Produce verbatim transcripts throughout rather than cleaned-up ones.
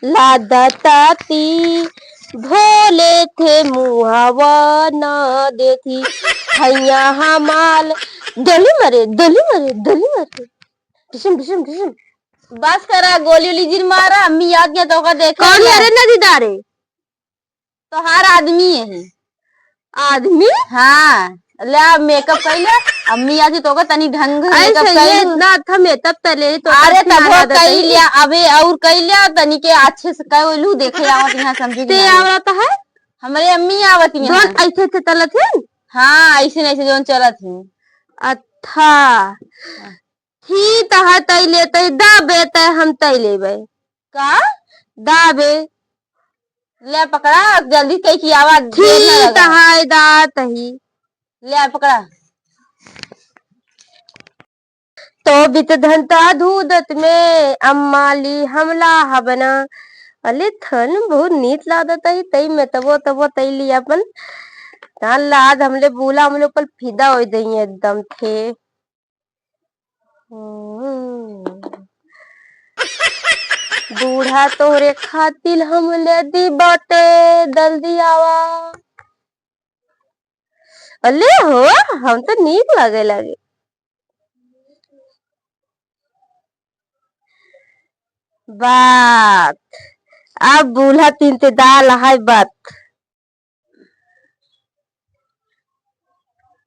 लादताती, भोले थे मुहावा ना देती, हैया हमाल। दली मरे, दली मरे, दली मरे। डिशम, डिशम, डिशम। बस करा, गोली उली जिन मारा, अम्मी आत गया तो ओका देखे कौन लिया। अरे नदी दारे? तोहार आदमी है। आदमी? हाँ, ले आ makeup कइ ले, अम्मी आती तो ओका तनी ढंग से ऐसे makeup कइ ये ले। इतना अच्छा makeup त ले तो अरे तब वो कइ लिया, अबे और कइ लिया, तनी के अच्छे से कइ लू, देखे आवत यहाँ समझू कि ते नहीं। आवत है? हमरे अम्मी आवत यहाँ। जोन ऐसे ऐसे चलत है? हाँ, ऐसे नहीं, ऐसे जोन चलत है। अच्छा। ठीक है, तई लेते, दाबे तय हम तई लेबे। का? दाबे। ले पकड़ा, जल्दी कई की आवाज, देर ना ठीक लगा। है, दात ही। ले पकड़ा। तो बित धनता धूदत में अम्मा ली हमला हबना। अले थन बहुत नीक लागत ही, तई में तबो तबो तई ली अपन। ना लाद हमले बूला हमले ऊपर फिदा हो दई एकदम थे। हम्म। बूढ़ा तोहरे खातिर हम ले दी बाटे, जल्दी आवा। अले हो, हम तो नीक लागे लागे। बात, अब बूढ़ा तीन ते दाल है बात।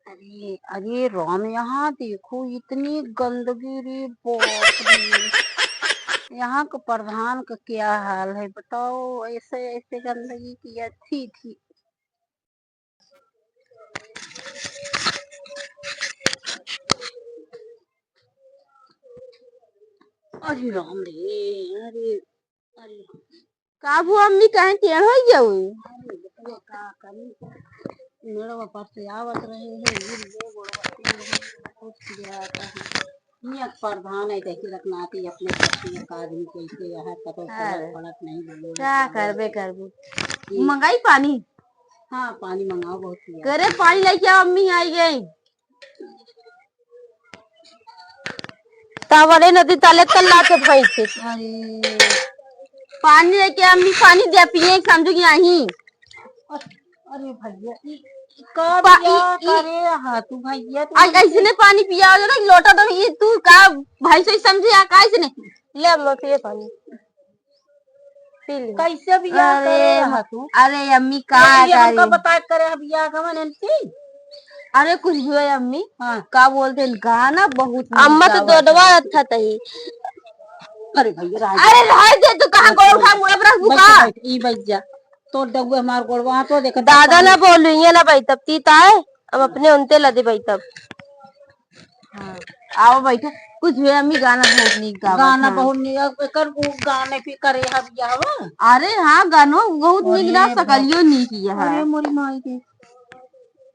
अरे, अरे राम, यहाँ देखो, इतनी गंदगी रे, बाप रे। यहाँ के प्रधान का क्या हाल है, बताओ, ऐसे, ऐसे गंदगी किया, छी, छी। अरे राम रे, अरे, अरे। का भुआ अम्मी, काहे टेढ़ होइ गया हुई? अरे बबुआ, का करी? मेड़वा पर से आवत रहे हैं, गिर गए, गोड़वा टेढ़ हो गया, बहुत गिराता है। ये प्रधान है, कैसे रखना आती अपने पति का आदमी कैसे यहाँ पता हाँ। फड़क फड़क नहीं बोलो। का करबे करबू? जी। मंगाई पानी? हाँ, पानी मंगाओ, बहुत पिया। करे पानी लेके आओ, अम्मी आई गई। तावले नदी ताले तल्ला के भैंस के। अरे। पानी लेके अम्मी, पानी दे पिए, समझो कि नहीं? अरे भैया, ई का पा-, बिया ई, ई, करे हा तू भैया, तू आ, ऐसने पानी पिया हो ना, लोटा दो, ये तू का भाई से समझे या का ऐसने? ले अम्मा, पिए पानी। पी ले। कैसे बियाह अरे, करे रहा तू? अरे अम्मी, का तो ये हमका करी? बता के करे है बियाह गवन एनसी? अरे कुछ भी हो अम्मी, हाँ। का बोलते हैं, गाना बहुत नीक अम्मा तो गावत दोनवा है। अच्छा तही। अरे भैया, राज अरे रह दे, तू कहाँ गोड़ उठा, मुड़ा पर रख बैठ, बुका। बैठ, ई बैठ जा। तो डगुआ हमार गोड़वा, हाँ, तो देखत दादा ना बोलू, ये ना बैठब, तीता है, हम अपने उनते लदे बैठब। हाँ, आओ बैठो। कुछ भी अम्मी गाना बहुत नीक गावत गाना हैं। बहुत नीक, अब एकर उ गाने पे करे है बियाहवा। अरे हाँ, गानो बहुत नीक अरे ना, बाप। सकलियो नीक यह है। अरे मोरी माई के।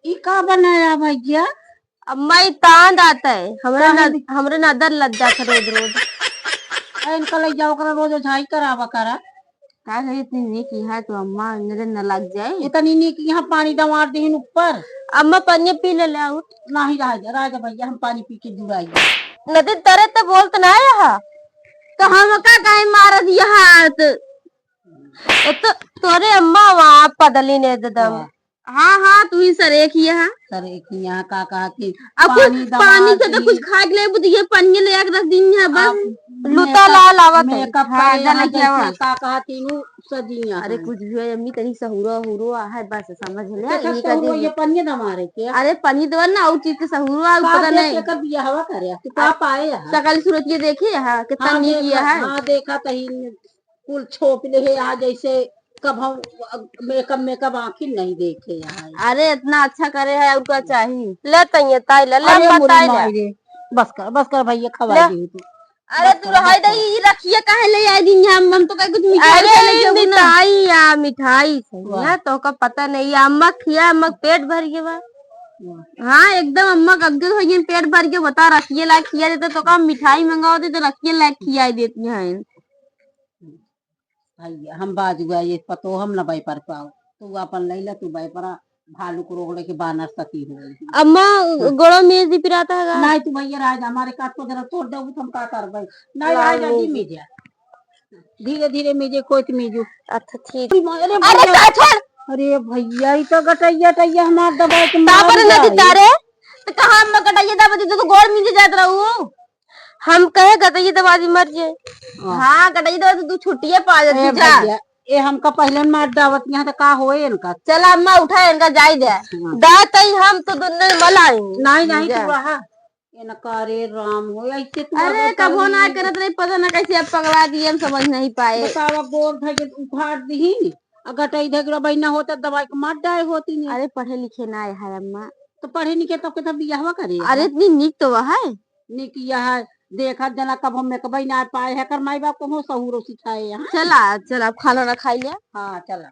ई का बनाया भैया? अम्मा ई तांद आता है। हमरे काहे न-, दी? हमरे नदर लग जात है रोज रोज। आ, इनका ले जाओ करा, रोज ओझाई करावा करा। का करी, इतनी नीक यहाँ तो अम्मा नजर न लग जाए। इतनी नीक यहाँ पानी दमार दीन ऊपर। अम्मा पानी पी ले, ले आउर। नहीं, रह जा, रह जा भैया, हम पानी पी के जुड़ाई। नदी तरे तो बोलत ना यहाँ। तो हम का काहे मारत यहाँ तो? ए तो तोरे अम्मा वहाँ पदली ने ददम। वाह। हाँ, हाँ, तू ही सरेखिया है। सरेखिया का कहा कि अब कुछ पानी दवा पानी के तो दी। कुछ खा के ले, बुद्धि ये पनिया ले आके रख दी है, बस। अब लुता मेकअप, ला लावत है। मेकअप हाँ, करे जा यहाँ लेके आवा। जैसे का कहा तीनों सजिया अरे हैं। कुछ भी हो, अम्मी तनी सहुरो हुरो है, बस समझ ले, देखा इनका सहुरो दिन ये पनिया दमा रहे क्या? अरे पनिया दवा ना, और चीज के सहुरो है, का पता देख नहीं। के कर बियाहवा करे, तू का पाए यहाँ? सकल सूरत ये देखिए, हाँ, कितना हाँ, नीक देखा, ये है। हाँ, देखा तही कुल छोप ले है, आ जैसे कब हम मेकअप, मेकअप आँखी नहीं देखे यहाँ। अरे इतना अच्छा करे है, और का चाही? ले तइये ताई ले, ले अरे अम्मा मोरी ताई ले। माई रे, बस कर, बस कर भैया, खवा ले। दी तू। अरे बस तू कर, रहाई बस दे, कर। ई रखिए काहे ले आए दिन यहाँ? हम तो कहे कुछ मिठाई अरे ले लेके आऊ ना। मिठाई या मिठाई से वाह। ना, तो का पता नहीं, या अम्मा खिया, अम्मा पेट भर गया बा। वाह। हाँ, एकदम अम्मा का अग्गे हो गई, पेट भर गया, बता रखिए ला खिया देते तो का मिठाई मंगाओ दे तो रखिए ला खिया देती हैं। भैया, हम बाजुआ ये पतो हम न बैपर पाओ। तू अपन लैला, तू बैपरा भालू को रोक लेके बानर सती हो गई। अम्मा, हाँ। गोड़ो में जी पिराता है का? नहीं, तू भैया राज हमारे काट को जरा तोड़ दो, हम का करबे? नहीं, राज राम अजी जी। में जा। धीरे धीरे मीजे, कोई तो मीजू। अच्छा, ठीक। अरे अरे भैया, का छोड़? अरे भैया, ई तो गटैया टैया हमार दबाइ के तापर मार नदी जाई। तारे। तो कहाँ हम गटैया दबा दी, तू तो गोड़ मीजे जात रहू। हम कहे गटैया दबा दी, मर जाए। हाँ। हाँ, गटैया दबा दी, तू छुट्टिए पा जाती ए जा। भैया, ए हमका पहिले मार डावत यहाँ तो का होए इनका। चला अम्मा, उठा इनका, जाई दे। हाँ। दातई हम तो दुन्ने मलाएंगे। नहीं, नहीं, जा। तू रहा। इनका रे राम हो, ऐसे तू अरे, अगर कबो ना करी। करत रही, पता ना कैसे अब पगला दिए, हम समझ नहीं पाए। बतावा, गोर धके उखाड़ दीही, आ गटई धके रबई ना होता, दबाइ के मार डाए होती नहीं। अरे, पढ़े लिखे ना है अम्मा। तो पढ़े लिखे तब के तब बियाहवा करे अरे, है। इतनी नीक तो वह है। नीक यह है, देखा जना कब हम मेकबई ना पाए है, कर माई बाप को हो सहूरो सिखाए हैं। चला, चला, अब खाना ना खाई ले। हाँ, चला।